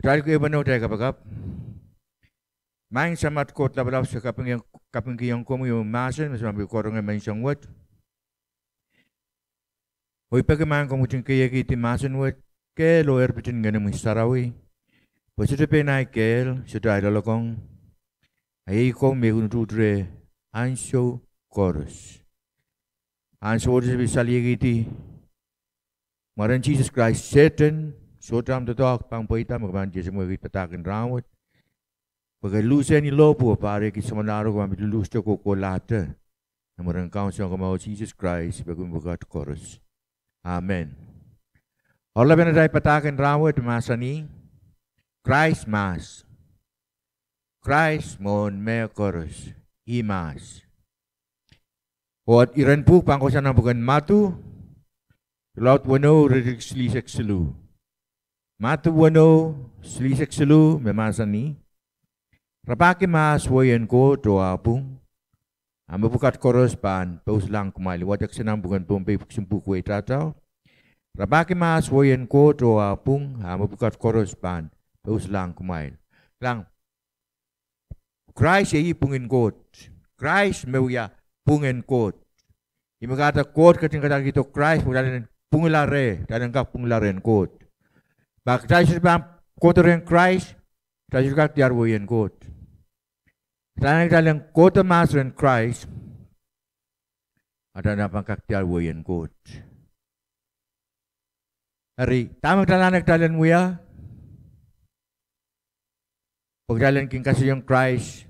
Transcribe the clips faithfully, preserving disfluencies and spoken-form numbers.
Kitail kehpene oh kitail kapakap. Maing Samat Koht Lapalap, se kapingkihong komwi omwi mahsen me se pahn pil karonge menseng wet. Oh I peki maing komw ketin keiekihdi mahsen wet, kehl oh erpit en Ngenomwi Sarawi, pwe sohte pein ahi kehl, sohte ahi loalokong, a iei komwi me kin utuht reh ansou koaros. Ansou wet se pil saliekihdi mwaren Sises Krais, Sehdan, sohte ahmw doadoahk pahn pweida me ke pahn tiesemwehkihdi padahk en rahnwet, pwe ke luhsehni lohpwuo, pahrehki samwalahro, ke pahn pil luluhste kohkohlahte. Nan mwaren Kaun Sounkomour Sises Krais I peki mepwukat koaros. Amen. Oaralapen atail padahk en rahnwet mahsanih, Krais Mahs. Krais mwohn mehkoaros. Ih mahs. Oh iren pwuhk pahn kohsang nan pwuken Madiu, irelaud weneu, iretikitik silihsek siluh. Madiu weneu, silihsek siluh me mahsanih, Rapahki mahs wehin Koht oh ah pwung, a mepwukat koaros pahn pouslahng kumwail. Wadek sang nan pwuken Pohnpei, pwuhk simbuk wehi tahtao. Rapahki mahs wehin Koht oh ah pwung, a mepwukat koaros pahn pouslahng kumwail. Kilang, Krais iei pwungen Koht. Krais me wia pwungen Koht. Ih me kahrehda Koht ketin kadarkihdo Krais pwe kitail en pwungla reh, kitail en kak pwungla rehn Koht. Ma kitail sohte pahn kohdo rehn Krais, kitail sohte kak diar wehin Koht. Kitail anahne kitail en kohdo mahs rehn Krais, a kitail pahn kak diar wehin Koht. Eri, dahme kitail anahne kitail en wia pwe kitail en kin kasalehiong Krais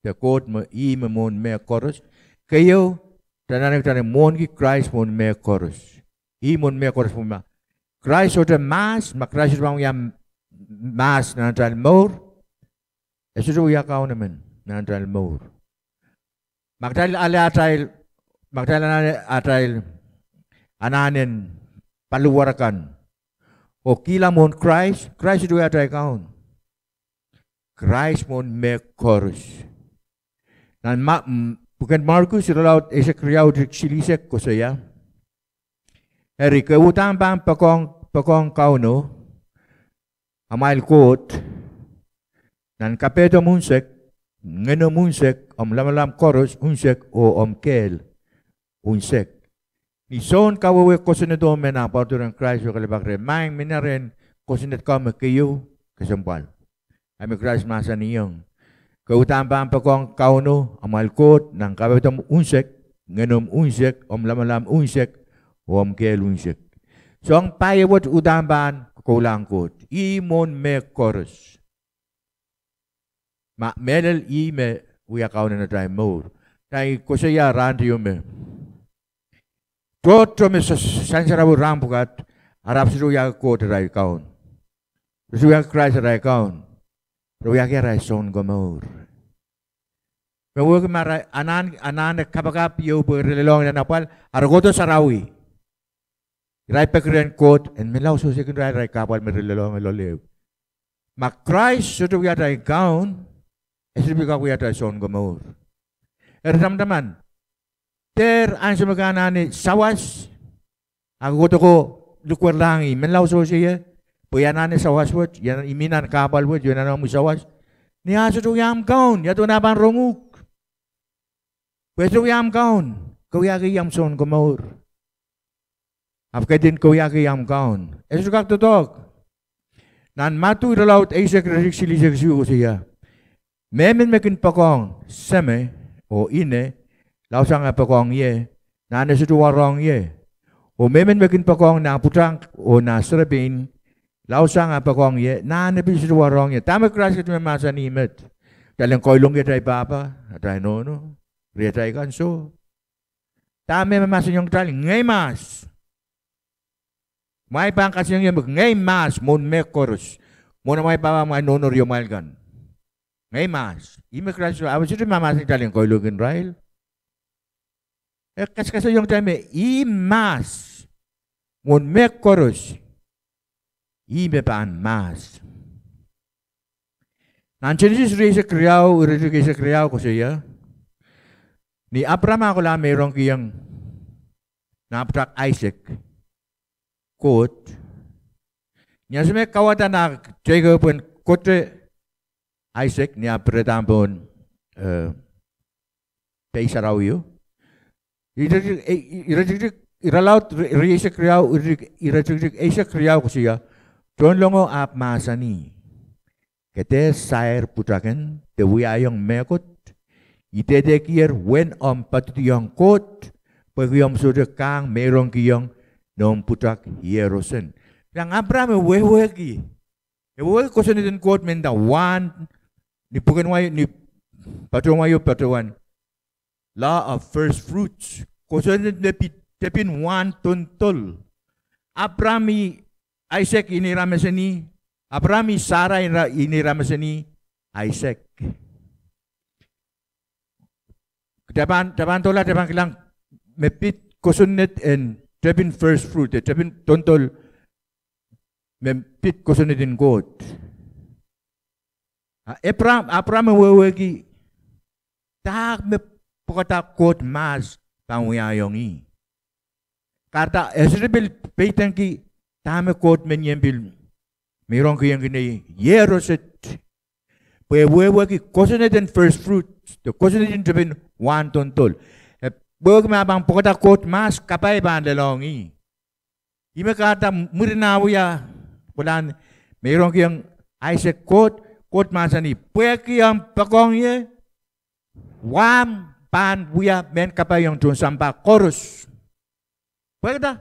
de Koht me ih me mwohn mehkoaros? Keieu, kitail anahne kitail en mwohnki Krais mwohn mehkoaros. Ih mwohn mehkoaros pwe ma Krais sohte mahs, ma Krais sohte pahn wia mahs nan atail mour, e sohte wia kaun emen nan atail mour. Ma kitail ale atail, ma kitail anahne atail anahn en paliwar akan oh kihla mwohn Krais, Krais sohte wia atail kaun. Krais mwohn mehkoaros. Nan pwuken Markus, irelaud eisek riau, iretikitik silihsek koasoia, Eri ke uhdahn pahn poakohng, poakohng Kauno, amwail Koht, nan kapehdomw unsek, ngenomw unsek, omw lamalam koaros unsek, oh omw kehl unsek. Ni sounkawehwe kosonnedo me nah pwarodo rehn Krais oh kalelapak reh, maing, mie rehn kosonned kau me keieu kesempwal. Ahpw me Krais mahsanihong, ke uhdahn pahn poakohng Kauno, amwail Koht, nan kapehdomw unsek, ngenomw unsek, omw lamalam unsek, oh omw kehl unsek. Soahng pahieu wet uhdahn pahn kokoulahng Koht. Ih mwohn mehkoaros. Ma mehlel ih me wia kaun en atail mour. Kitail koasoia rahn teio me tohto me sansarawi rahn pwukat, ahpw sohte wiahki Koht arail kaun. Sohte wiahki Krais arail kaun. Re wiahki arail sounkomour. Me wehwehki ma re anahne kapakap ieu pwe re lelohng nan apwal, a re kohdo sarawi. Irail peki rehn Koht en menlau sewese kin irail arail kahpwal me re lelohng loale. Ma Krais sohte wia atail kaun, e sohte pil kak wia atail sounkomour. Eri tamataman, dehr ansou me ke anahne sawas, a ke kohdo ko likwerlahng ih, menlau sewese ie, pwe I anahne sawas wet, I mi nan kahpwal wet, I anahne omwi sawas. Ni ah sohte wia omw kaun, ia duwen ah pahn rong uhk? Pwe e sohte wia omw kaun, ke wiahki omw sounkomour. Ahpw ke kin wiahki omw kaun. E sohte kak doadoahk. Nan Madiu irelaud eisek, iretikitik silihsek isuh koasoia, Mehmen me kin poakohng seme oh ine, laudsang eh poakohng ie, nahn e sohte warohng ie. Oh mehmen me kin poakohng nah pwutak oh nah serepein, laudsang eh poakohng ie, nahn e pil sohte warohng ie. Dahme Krais ketin mahsanih met? Kitail en kailongki atail pahpa, atail nohno, riatail kan, soh. Dahme mahsanihong kitail? Ngehi mahs. Kumwail pahn kasalehiong ie me ngehi mahs mwohn mehkoaros. Mwohn amwail pahpa, amwail nohno, riamwail kan. Ngehi mahs. Ih me Krais, a e sohte mahmahsanih kitail en kailongkin irail. E kasakasalehiong kitail me ih mahs mwohn mehkoaros. Ih me pahn mahs. Nan Senesis rieisek riau, iretikitik eisek riau koasoia, ni Apram ah kohla meirongkihong nah pwutak Aisek Koht, ni ansou me e kauwada nah teiko pwehn kote Aisek ni ah pirida pohn, eh, pei sarawio. Iretikitik, eh, iretikitik, irelaud, ire-, iretikitik riau, iretikitik, iretikitik eisek riau koasoia, Tohnlengo ahpw mahsanih, Ke dehr sair pwutaken de wiahiong mehkot, I dehdehkier wen omw poadidiong Koht, pwehki omw sohte kahng meirongkihong noumw pwutak Iehrosen. Sang Apram e wehwehki, e wehwehki kosonned en Koht me nda wahn, ni pwuken wai-, ni patohwan wai-, patohwan law of first fruits. Kosonned me pid tepin wahn toandol. Apram ih Aisek inei ira meseni, Apram ih Sara inei ira, inei ira meseni Aisek. Kitail pahn, kitail pahn doula, kitail pahn kilang me pid kosonned en tepin first fruit, eh, tepin toandol me pid kosonned en Koht. A Apram, Apram e wehwehki dahme pwokada Koht mahs pahn wiahiong ih. Kahrehda e sohte pil peidengki dahme Koht men ien pil meirongkihongki nei Iehroset. Pwe e wehwehki kosonned en first fruit, de kosonned en tepin wahn toandol. E wehwehki ma pahn pwokada Koht mahs kapai pahn lelohng ih. Ih me kahrehda mwurin ah wia kolahn meirongkihong Aisek Koht, Koht mahsanih, Pwehki omw poakohng ie, wahmw pahn wia mehn kapaiong tohn sampah koaros. Pwekida?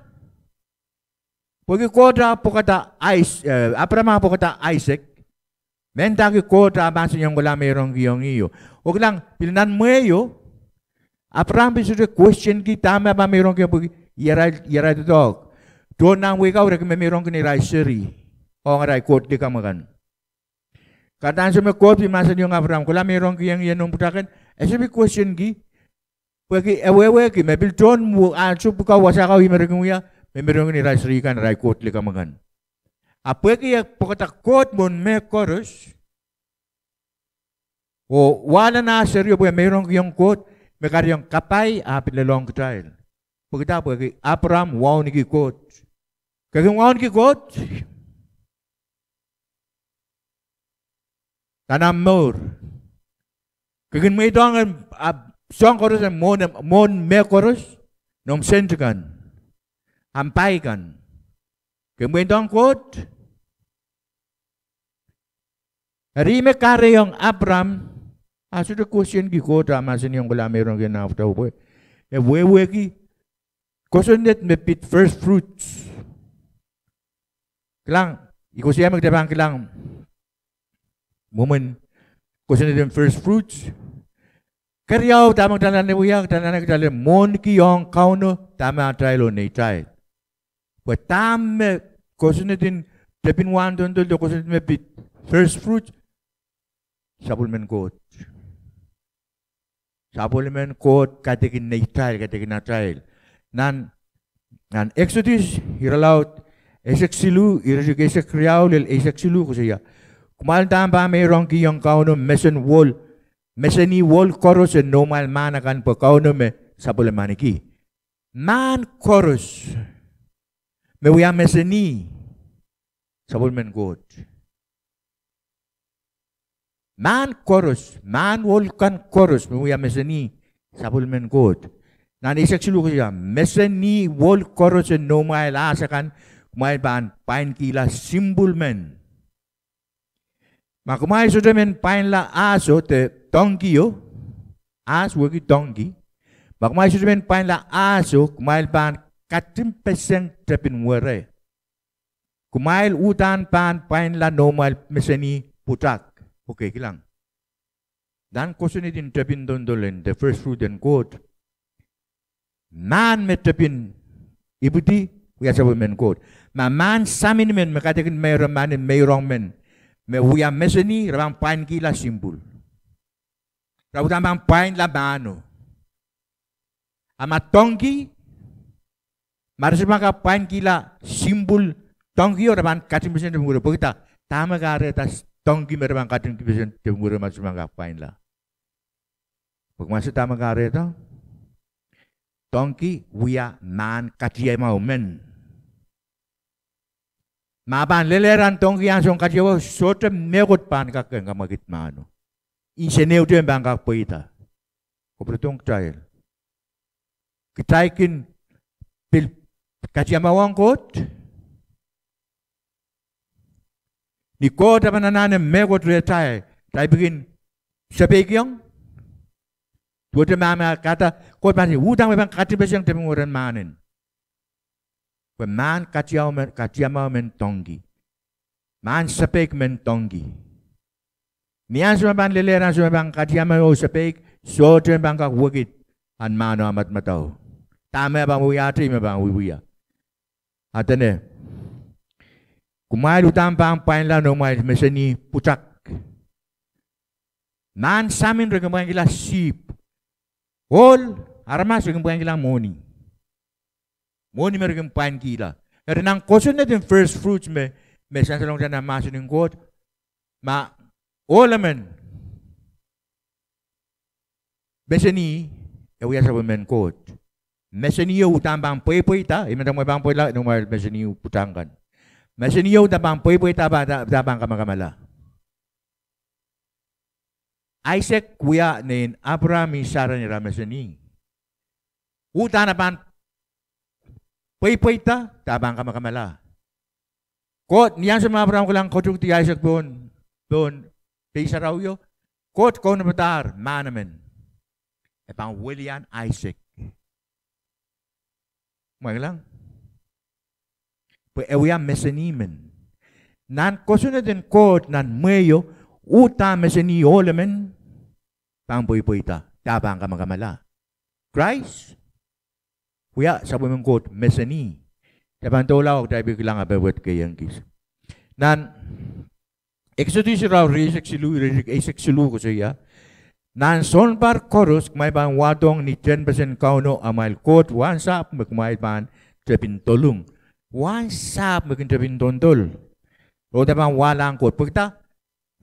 Pwehki Koht ah pwokada Ais-, eh, Apram ah pwokada Aisek, mendahki Koht ah mahsanihong kolahn meirongkihong ih o. Oh kilang, pil nan mweio, Apram pil sohte questionki dahme pahn meirongkihong pwehki ih arail, ih arail doadoahk. Tohn nan wehi kau re kin memeirongki neirail seri ong arail koht likamw akan. Kahrehda ansou me Koht pil mahsanihong Apram, Kolahn meirongkihong ie noumw pwutaken, e sohte pil questionki, pwehki e wehwehki me pil tohn mwo-, ansou pwukat wasa kau ih me re kin wia, memeirongki neirail seri kan, arail koht likamw akan. A pwehki e pwokada Koht mwohn mehkoaros, oh wahla nah serio pwe meirongkihong Koht, me kahrehiong kapai ahpw lelohng kitail. Pwekida? Pwehki Apram wauneki Koht. Ke kin wauneki Koht nan omw mour? Ke kin mweidohng, ah, soahng koaros en mwohn, mwohn mehkoaros, noumw sent kan, omw pai kan. Ke mweidohng Koht? Eri me kahrehiong Apram, ah sohte questionki Koht ah mahsanihong kolahn meirongkihong nah pwutak pwe e wehwehki kosonned me pid first fruits. Kilang, I koasoia me kitail pahn kilang mwomwen kosonned en first fruits. Keriau, dahme kitail anahne wia, kitail anahne, kitail en mwohniki ong Kauno dahme atail oh neitail. Pwe dahme kosonned en tepin wahn toandol de kosonned me pid first fruit, sapwellimen Koht. Sapwellimen Koht kaidehkin neitail, kaidehkin atail. Nan, nan Eksodos irelaud eisek siluh, iretikitik eisek riau lel eisek siluh koasoia, Kumwail uhdahn pahn meirongkihong Kauno mesen wohl, meseni wohl koaros en noumwail mahn akan pwe Kauno me sapwellimaniki. Mahn koaros me wia meseni, sapwellimen Koht. Mahn koaros, mahn wohl kan koaros me wia meseni, sapwellimen Koht. Nan eisek siluh koasoia, meseni wohl koaros en noumwail ahs akan, kumwail pahn pwainkihla simbul men. Ma kumwail sohte men pwainla ahso de donkey o, ahs wehwehki donkey. Ma kumwail sohte men pwainla ahso, kumwail pahn katimpesenki tepin were. Kumwail uhdahn pahn pwainla noumwail meseni pwutak. Okay, kilang. Nan kosonned en tepin toandol en, the first fruit en Koht, mahn me tepin ipwidi wia sapwellimen Koht. Ma mahn samin men me kaidehkin meiromanin meirong men me wia meseni, re pahn pwainkihla simbul. Re uhdahn pahn pwainla mahno. A ma donkey, ma re sohte pahn kak pwainkihla simbul donkey o, re pahn katimpesenki tepin were. Pwekida? Dahme kahrehda donkey me re pahn katimpesenki tepin were ma re sohte pahn kak pwainla? Pwe kumwail sehse dahme kahrehda? Donkey wia mahn katiamau men. Ma pahn lelehdi donkey ansoun katiawa, sohte mehkot pahn kak ken kamwekid mahno. Insenehute pahn kak pweida. Kopwurodohng kitail. Kitail kin pil katiamwei ong Koht. Ni Koht pahn anahne mehkot rehtail, kitail pil kin sapeikiong. Duwehte ma, ma kahrehda Koht pahn, uhdahn me pahn katepe sang tepin weren mahnen. Pwe mahn katiamwei, katiamwei men donkey. Mahn sapeik men donkey. Ni ansou me pahn lelehdi, ansou me pahn katiamwei oh sapeik, sohte pahn kak wekid ahn mahno ah madamadau. Dahme pahn wiwiahte, me pahn wiewia. Adene, kumwail uhdahn pahn pwainla noumwail mesenih pwutak. Mahn samin re kin pwainkihla sihpw. Ohl aramas re kin pwainkihla mwohni. Mwohni me re kin pwainkihla. Eri nan kosonned en first fruits me, me sansalong nan mahsen en Koht, ma ohl emen mesenih, e wia sapwellimen Koht. Meseniho uhdahn pahn pweipweida, I men nda kumwail pahn pwainla noumwail mesenih pwutak kan. Meseniho uhdahn pahn pweipweida, pwe, pwe, pwe pahn kamakamala. Aisek wia nein Apraam oh Sara ni ara mesenih. Uhdahn e pahn pweipweida, e pahn kamakamala. Koht, ni ansou me Apraam kilang koatukdi Aisek pohn, pohn pei sarawio, Koht kaunopada mahn emen. E pahn welian Aisek. Mwahngih lang. Pwe e wia mesenih men. Nan kosonned en Koht nan mwehio, uhdahn mesenih ohl emen pahn pweipweida, e pahn kamakamala. Krais wia sapwellimen Koht mesenih. Kitail pahn doula oh kitail pil kilang ah pehpwehd keiong kis. Nan Eksodes irelaud rieisek siluh, iretikitik eisek siluh koasoia, nan sounpar koaros kumwail pahn wahdohng ni tehnpesen Kauno amwail Koht wahnsahpw me kumwail pahn tepin dolung. Wahnsahpw me kin tepin dolung. Re pahn wahlahng Koht pwehki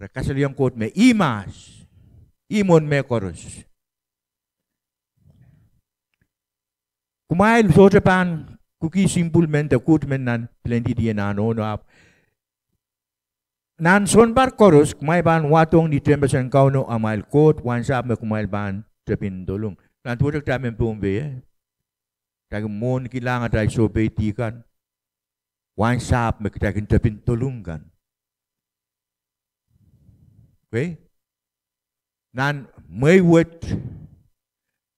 re kasalehiong Koht me ih mahs, ih mwohn mehkoaros. Kumwail sohte pahn kukih simple men de good men nan pilen dihdi en nohno ahpw nan sounpar koaros kumwail pahn wahdohng ni tehnpesen Kauno amwail Koht wahnsahpw me kumwail pahn tepin dolung. Nan duwehte kitail mehn Pohnpei, kitail kin mwohnkihla atail soupeidi kan, wahnsahpw me kitail kin tepin dolung kan. Nan mwehi wet,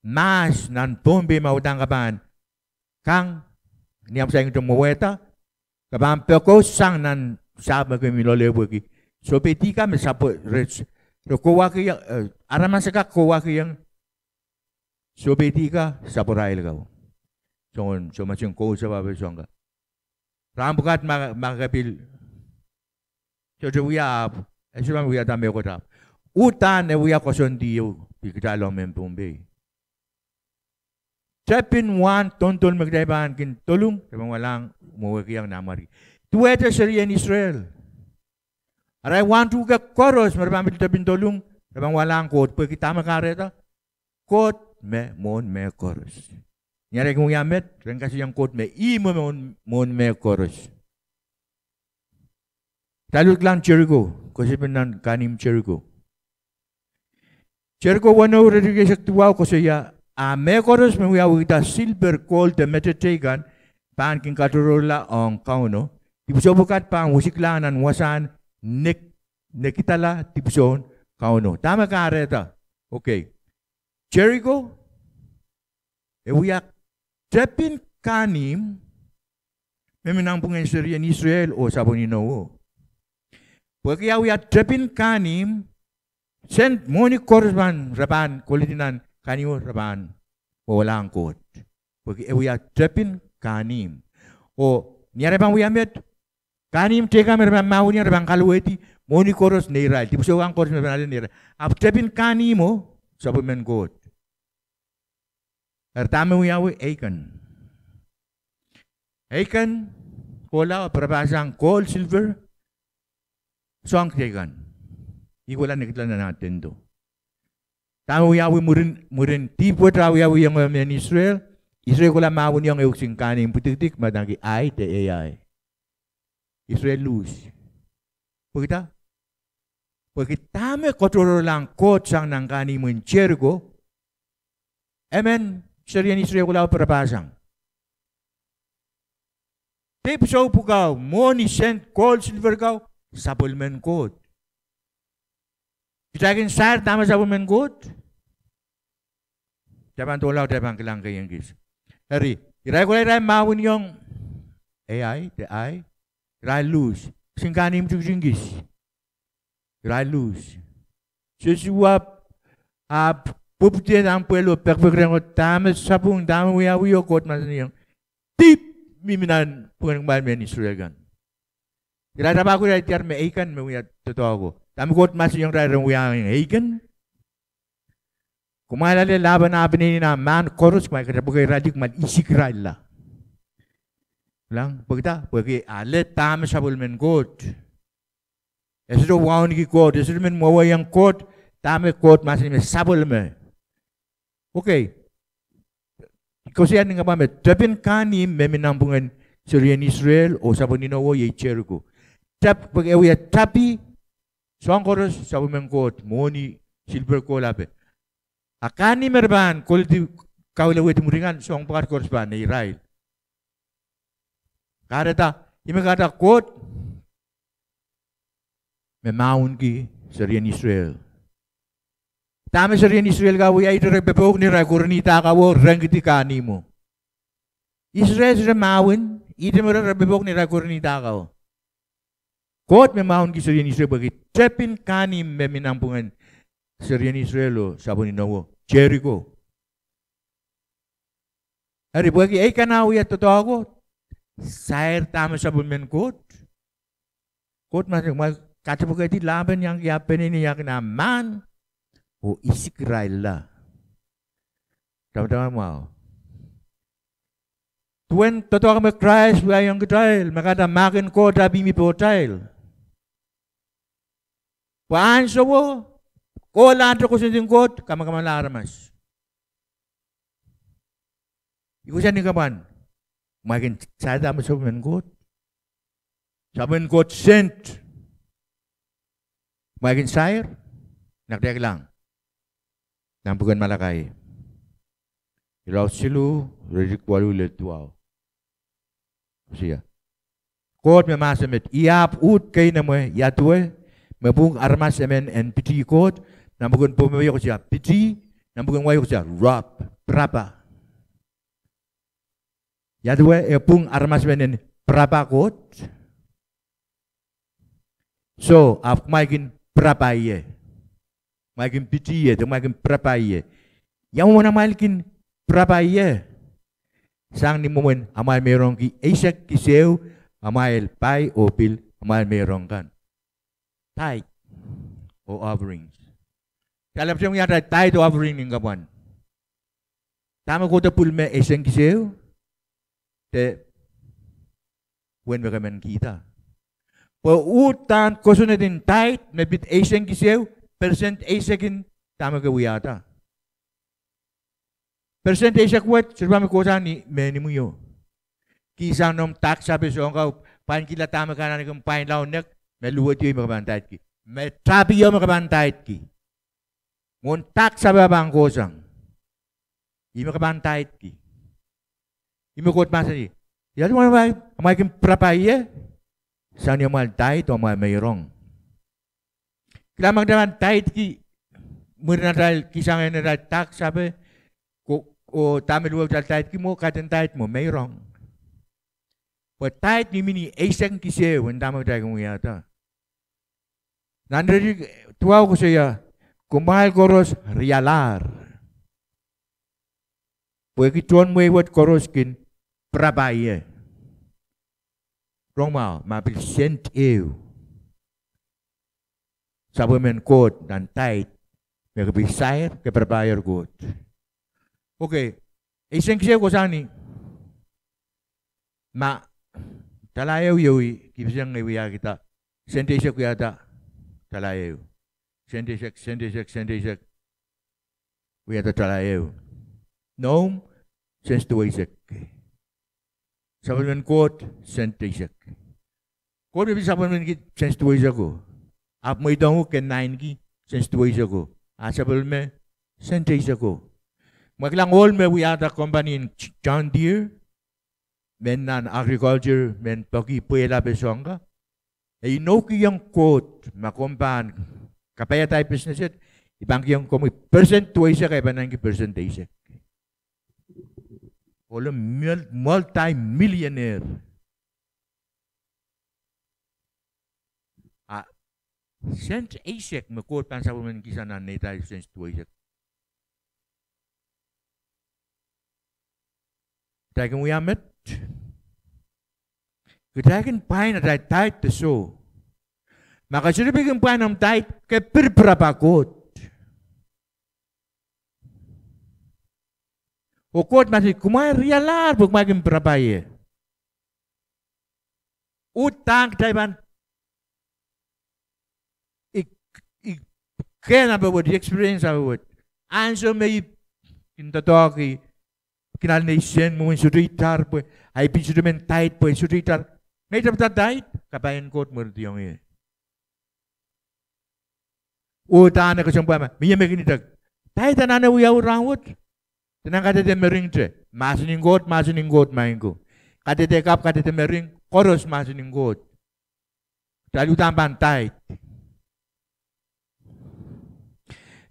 mahs nan Pohnpei ma uhdahn ke pahn kang, ni ahmw saikinte mwowehda, ke pahn pekous sang nan sahpw me ke mi loale pwehki soupeidi kan me sapwe, re, re kohwahki, aramas akan kohwahkiong soupeidi kan sapwarail ko. Soangen soumasang kousapw ape soang ka. Rahn pwukat ma, ma ke pil sohte wia ahpw, e sohte pahn wiahda mehkot ahpw. Uhdahn e wia koasoandi ieu, pil kitail ong mehn Pohnpei. Tepin wahn dolung me kitail pahn kin dolung, kitail pahn wahlahng mwowehkiong nan mware. Duwehte serien Israel, arail wahn tuhke koaros me re pahn pil tepin dolung, re pahn wahlahng Koht pwehki dahme kahrehda? Koht me mwohn mehkoaros. Ni arail kin wia met, re kin kasalehiong Koht me ih me mwohn, mwohn mehkoaros. Kitail kilang Jeriko, koasoapen nan kahnimw Jeriko. Jeriko weneu, iretikitik eisek duwau koasoia, a mehkoaros me wiawihda silper, kohl de mehteikan pahn kin katohrohrla ong Kauno, dipwisou pwukat pahn wisiklahng nan wasahn nek, nekidala dipwisoun Kauno. Dahme kahrehda? Okay. Jeriko, e wia tepin kahnimw me mi nanpwungen serien Israel oh sapwen inowo. Pwehki e wia tepin kahnimw, sen mwohni koaros pahn, re pahn koledi nan kahnimwo re pahn wahlahng Koht. Pwehki e wia tepin kahnimw. Oh ni arail pahn wia met, kahnimw teikan me re pahn mahweniong, re pahn kalowehdi mwohni koaros neirail, dipwisou kan koaros me pahn ale neirail. Ahpw tepin kahnimwo sapwellimen Koht. Eri dahme wiawi? Eikan. Eikan kohla oh pirapasang kohl, silper, soahng teikan. Ih kohla nekidala nan ah tendo. Dahme wiawi? Mwurin, mwurin dihp wet awiawiong mehn Israel, Israel kohla mahweniong ehu kisin kahnimw pwidikidik me adaneki ai de ei ai. Israel lose. Pwekida? Pwehki dahme katohrohrlahng Koht sang nan kahnimwen Jeriko, emen serien Israel kohla pirapasang. Dipwisou pwukat, mwohni, sent, kohl, silver kau, sapwellimen Koht. Kitail kin sair dahme sapwellimen Koht? Kitail pahn doula, kitail pahn kilang keieu kis. Eri, irail kohla irail mahweniong, ei, de ei, irail lose. Kisin kahnimw tikitik kis, irail lose. Sosua ahpw pwupwudi nan pwehl oh pekipeki rehn Koht, dahme sapwung, dahme wiawi? Oh Koht mahsanihong, dihp mihmi nanpwungen kumwail mehn Israel kan. Irail rapahki irail diar me Eikan me wia doadoahk. Dahme Koht mahsanihong irail re wiahiong Eikan? Kumwail ale lahpen ah peneinei ah mahn koaros, kumwail katepweke irail, kumwail isikirailla. Kilang, pwekida? Pwehki ale dahme sapwellimen Koht. E sohte wauneki Koht, e sohte men mwoweiong Koht, dahme Koht mahsanih me sapwellime. Okay. Koasoia nin kapwa me tepin kahnimw me mi nanpwungen serien Israel oh sapwen inowo iei Jeriko. Tep, pwehki e wia tapi, soahng koaros sapwellimen Koht, mwohni, silver, kohl, ape. A kahnimw me re pahn koledi, kawilewehdi mwuri kan, soahng pwukat koaros pahn neirail. Kahrehda, ih me kahrehda Koht me mahwenki serien Israel. Dahme serien Israel kan wia? Ihte re popouk ni arail koronihda kawo, rengkidi kahnimwo. Israel sohte mahwen, ihte me re, re popouk ni arail koronihda kawo. Koht me mahwenki serien Israel pwehki tepin kahnimw me mi nanpwungen serien Israel oh sapwen inowo, Jeriko. Eri pwehki Eikan ah wia doadoahk, sair dahme sapwellimen Koht. Koht mahsanih, kumwail katepwekedi lahpen iang ki ah peneinei, iang ki ah mahn, oh isikirailla. Tamataman mwahu. Duwen doadoahk me Krais wiahiong kitail, me kahrehda mahk en Koht ah mihmi pohtail. Pwe ansouo, kohlahte kosonned en Koht, kamakamala aramas. I koasoia nin kapwa, kumwail kin sair dahme sapwellimen Koht. Sapwellimen Koht sent. Kumwail kin sair, na kitail kilang nan pwuken Malakai, irelaud siluh, iretikitik waluh lel duwau. Koht me mahsanih met, I ahpw uhd keinemwe, ia duwe, me pwung aramas emen en pitih Koht? Nan pwuken pohnpei koasoia pitih, nan pwuken wai koasoia rob, pirapa. Ia duwe e pwung aramas emen en pirapa Koht? Soh, ahpw kumwail kin pirapa ie. Kumwail kin pitih ie, de kumwail kin pirapa ie. Ia mwomwen amwail kin pirapa ie? Sang ni mwomwen amwail meirongki eisek kis ehu amwail pai oh pil amwail meirong kan. Tithe oh offerings. Kitail ahpwtehn wia atail tithe oh offering nin kapwa. Dahme kohdo? Pwil me eisek kis ehu, de uwen me ke men kihda. Pwe uhdahn kosonned en tithe me pid eisek kis ehu, persent eisek en dahme ke wiahda. Persent eisek wet sohte pahn me kohsang ni mehn imwio. Kihsang noumw tax sape soahng kau, pwain kihla dahme ke anahne kin pwain lao nek, me luwet ieu me ke pahn tithe ki. Me tapio me ke pahn tithe ki. Mwohn tax sape pahn kohsang. Ih me ke pahn tithe ki. Ih me Koht mahsanih, ia duwe amwail kin pirapa ie? Sang ni amwail tithe oh amwail meirong. Kilang, ma kitail pahn tithe ki mwurin atail kihsang en atail tax sape, oh dahme luwet kitail tithe ki mwo? Kaidehn tithe mwo, meirong. Pwe tithe mihmi ni eisek kis ehu en dahme kitail kin wiahda. Nan iretikitik duwau koasoia, kumwail koaros rialahr, pwehki tohn mwehi wet koaros kin pirapa ie. Rong mwahu, ma pil sent ehu sapwellimen Koht nan tithe, me ke pil sair, ke pirapahier Koht. Okay, eisek kis ehu kohsang ni, ma, dala ehu iei kipeseng ngehi wiahkihda, sent eisek wiahda dala ehu. Sent eisek, sent eisek, sent eisek, wiahda dala ehu. Noumw, sent duweisek. Sapwellimen Koht, sent eisek. Koht me pil sapwellimaniki sent duweiseko. Ahpw mweidohng uhk ke naineki sent duweiseko. A sapwellime sent eiseko. Ma kilang ohl me wiahda company en John Deere, mehn nan agriculture, mehn peki pwehlape soang ka, e inoukihong Koht ma komw pahn kapaiada business et, I pahn kihong komwi percent duweisek, e pahn ahneki percent eisek. Ohl multi-millionaire. A sent eisek me Koht pahn sapwellimanikihsang nan neitail sent duweisek. Kitail kin wia met? Kitail kin pwain atail tithe de soh. Ma ke sohte pil kin pwain omw tithe, ke pirpirapa Koht. Oh Koht mahsanih, kumwail rialahr pwe kumwail kin pirapa ie. Uhdahn kitail pahn, I, I kehn ape wet, I experience ape wet. Ansou me I kin doadoahk, I kin ale nei sent mwomwen sohte itar pwe, ahi pil sohte men tithe pwe sohte itar. Ngehi tapihada tithe, kapai en Koht mweridiong ie. Uhdahn e kesempwal ma mie me kin idek. Tithe anahne wiawi rahnwet. De nan kadehde mering te, mahsen en Koht, mahsen en Koht, maing ko. Kadehde kapw, kadehde mering, koaros mahsen en Koht. Kitail uhdahn pahn tithe.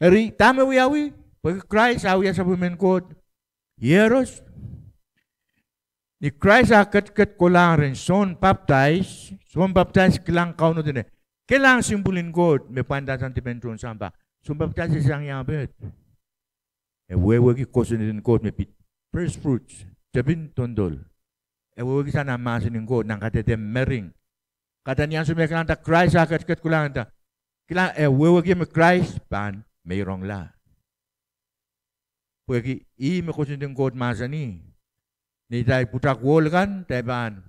Eri dahme wiawi, pwehki Krais a wia sapwellimen Koht iehros. Ni Krais ah ketiket kohlahng rehn Sohn Papdais, Sohn Papdais kilang Kauno dene, kilang sihmpwul en Koht me pwainda sang dipen tohn sampah. Sohn Papdais e sang iapeht. E wehwehki kosonned en Koht me pid first fruits, tepin tohndohl. E wehwehki sang nan mahsen en Koht, nan kadehde mering. Kahrehda ni ansou me e kilangada Krais ah ketiket kohlahng, e nda, kilang, e wehwehki me Krais pahn meirongla. Pwehki ih me kosonned en Koht mahsanih, neitail pwutak ohl kan, kitail pahn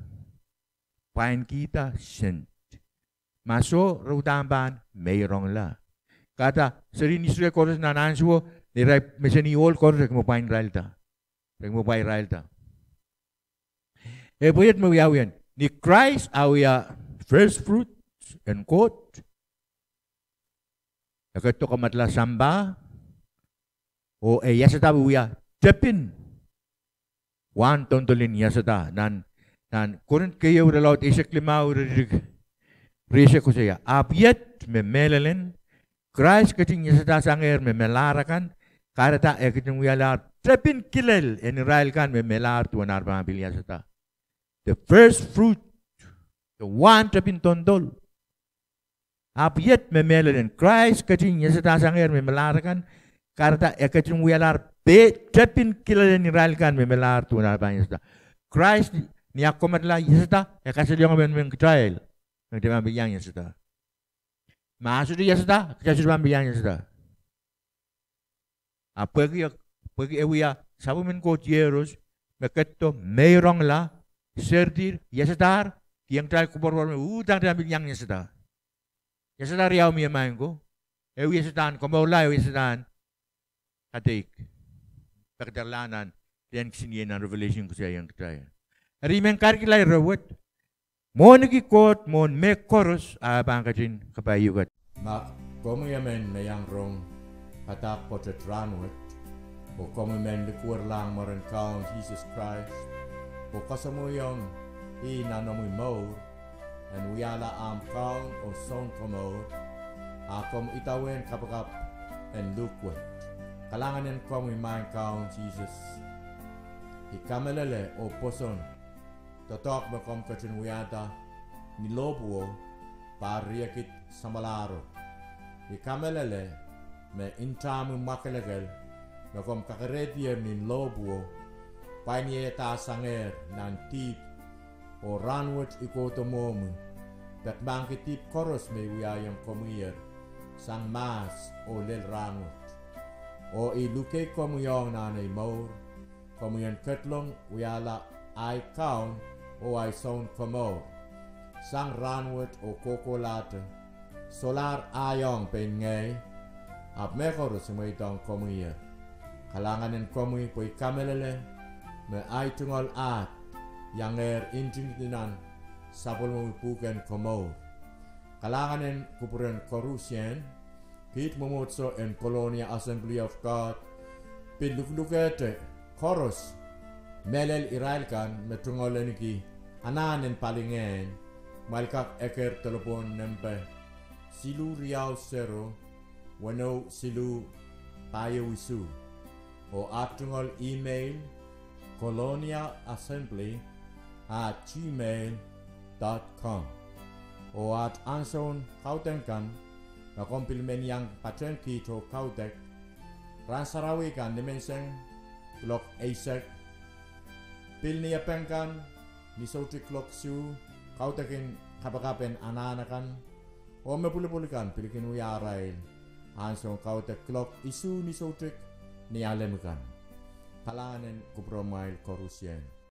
pwainkihda sent. Ma soh, re uhdahn pahn meirongla. Kahrehda serien Israel koaros nan ahnsowo, neirail meseni ohl koaros re kin me pwain irailda. Re kin me pwain irailda. Eri pwe iet me wiawi, ni Krais ah wia first fruits en Koht, e ketido kamadala sampah, oh e iasada pwe wia tepin wahn tohndohl en iasada. Nan, nan Korint keieu irelaud eisek limau, iretikitik rieisek koasoia, ahpw iet me mehlelen, Krais ketin iasada sangehr me melahr akan, kahrehda e ketin wialahr tepin kilel en irail kan me melahr duwen ar pahn pil iasada. The first fruit, de wahn tepin tohndohl. Ahpw iet me mehlelen, Krais ketin iasada sangehr me melahr akan, kahrehda e ketin wialahr tepin kilel en irail kan me melahr duwen ar pahn iasada. Krais, ni ah kamadala iasada, e kasalehiong emenemen kitail me kitail pahn pil iang iasada. Ma e sohte iasada, kitail sohte pahn pil iang iasada. A pwehki, pwehki e wia sapwellimen Koht iehros, me ketido meirongla, serdier, iasadahr, kihong kitail koapworopwor me uhdahn kitail pil iang iasada. Iasada riau mie, maing ko. Ehu iasada en komourla, ehu iasada en kadeik. Pekederla nan, dehn kisiniei nan Revelation koasoiaiong kitail. Eri I men karekilahr ire wet. Mwohniki Koht mwohn mehkoaros, a e pahn ketin kapaiukada. Ma komwi emen me iang rong padahk pwoatet rahnwet, oh komwi men likwerlahng mwaren Kaun Sises Krais, oh kasamwoiong ih nan omwi mour, en wiahla ahmw Kaun oh Sounkomour, a komw idawehn kapakap en luhk wet. Kalahngan en komwi, maing Kaun Sises. I kamehlele oh pwoson doadoahk me komw ketin wiahda ni lohpwuo, pahr riekid samwalahro. I kamehlele me ntahmwi mwakelekel me komw kakerehdier ni lohpwuo, pwainiada sangehr nan dihp, oh rahnwet I kohdo mwohmwi, peki mahkki dihp koaros me I wiahiong komwiher, sang mahs oh lel rahnwet. Oh I luke komwi ong nan ei mour, komwi en ketlong wiahla ahi Kaun oh ahi Sounkomour. Sang rahnwet oh kohkohlahte, solahr ahi ong pein ngehi, ahpw mehkoaros I mweidohng komwiher. Kalahngan en komwi pwe I kamehlele me ahi tungoal ahd iangehr ntingdi nan sapwellimomwi pwuhken komour. Kalahngan en kupwuren koarusie. Kiht mwomwohdiso en Colonia Assembly of God pil luhlukehte koaros, mehlel irail kan me tungoal ahneki anahn en palingehn, kumwail kak eker delepwohn nempe siluh riau sero, weneu siluh, pahieu isuh. Oh at tungoal email, colonia assembly at gmail dot com. Oh at ansoun kaudok kan, ma komw pil men iang patehng kiht oh kaudok, rahn sarawi kan nimenseng kuloak eisek, pil ni epeng kan ni soutik kuloak isuh, kaudokin kapakap en anahn akan, oh me pwulopwul kan pil kin wia arail ansoun kaudok kuloak isuh ni soutik ni alem kan. Kalahngan en kupwuromwail koarusie.